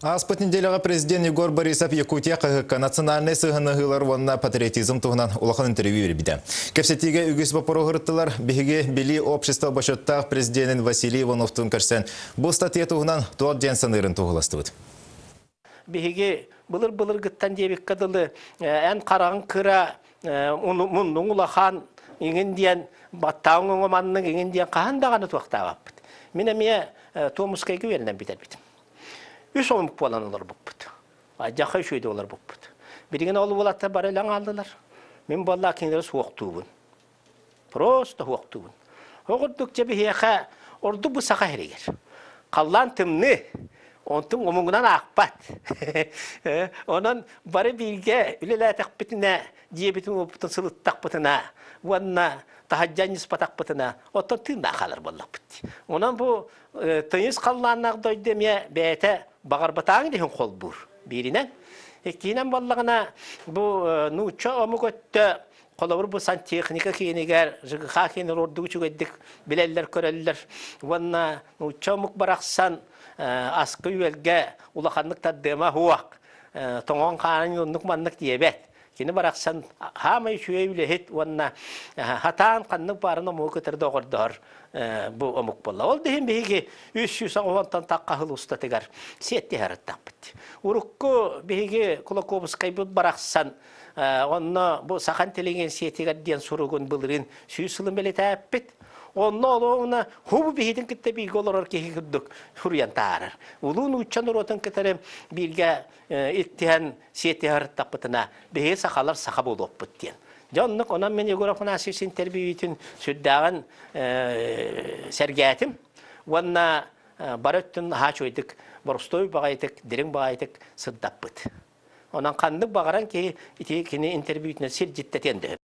Ааспыт неделяҕа президент Егор Борисов Якутия хаһыакка национальнай сыһыаннаһыылар уонна патриотизм туһунан улахан интервью биэрбитэ. Кэпсэтиигэ үгүс боппуруоһу ырыттылар. Биһиги Билии общество бочуоттаах президенин Василий Ивановтуун көрсөн, бу ыстатыйа туһунан туох диэн саныырын туоһуластыбыт. Биһиги былыр-былыргыттан диэбиккэ дылы эн хараҕыҥ кыра, муннуҥ улахан, иҥин диэн баттааҥ оҥо маннык иҥин диэн хаһан даҕаны туохтаабаппыт. Мин эмиэ Туомускайга үөрэнэн бүтэрбитим. Үс омук буолан олорбуппут. Адьаха үчүгэйдик олорбуппут. Билигин ол уолаттар бары өлөн хааллылар. Мин буоллаа кинилэри суохтуубун. Просто суохтуубун. Ол курдук дьэ биһиэхэ ордук бу саха сиригэр. Халлаан тымныы, онтун омугунан аахпат. Онон бары бииргэ үлэлээтэхпитинэ, дьиэбитин-уоппутун сылыттахпытына уонна таһырдьа анньыспатахпытына, оттон тыыннаах хаалар буоллахпыт. Онон бу тыйыс халлааннаах дойду эмиэ бэйэтэ баҕарбатааҥ иһин холбуур бииринэн. Иккиһинэн буоллаҕына, бу нуучча омук өттө холобур бу сантехника киинигэр ЖКХ киинигэр ордук үчүгэйдик билэллэр көрөллөр уонна нуучча омук барахсан аска-үөлгэ улаханнык тардыама суох тоҥон хаанын оннук маннык диэбэт. Кини барахсан хаамай үчүгэй үлэһит уонна хатаан ханнык баарын омугу кытары доҕордоһор бу омук буолла. Ол да иһин биһиги 300 онтон тахха сыл устатыгар сиэттиһэ ырыттахпыт. Урукку биһиги Кулаковскайбыт барахсан онно бу саха интеллигенциятыгар диэн суругун былырыын 100 сылын бэлитээппит. Онно олоҕуна хубу биһитин кытта бииргэ олорор киһи курдук суруйан таарар. Улуу нуучча норуотун кытары бииргэ иттиһэн сиэтиһэр ырыттахпытына биһиги сахалар саха буолуохпут диэн. Дьэ оннук онон мин Егор Афанасьевич интервьютун сүрдээҕин сэргээтим уонна бары өттүн наһаа үчүгэйдик боростуой баҕайытык, дириҥ баҕайытык сырдаппыт. Онон ханнык баҕаран киһи ити кини интервьютунан сирдьиттэтиэн да сөп.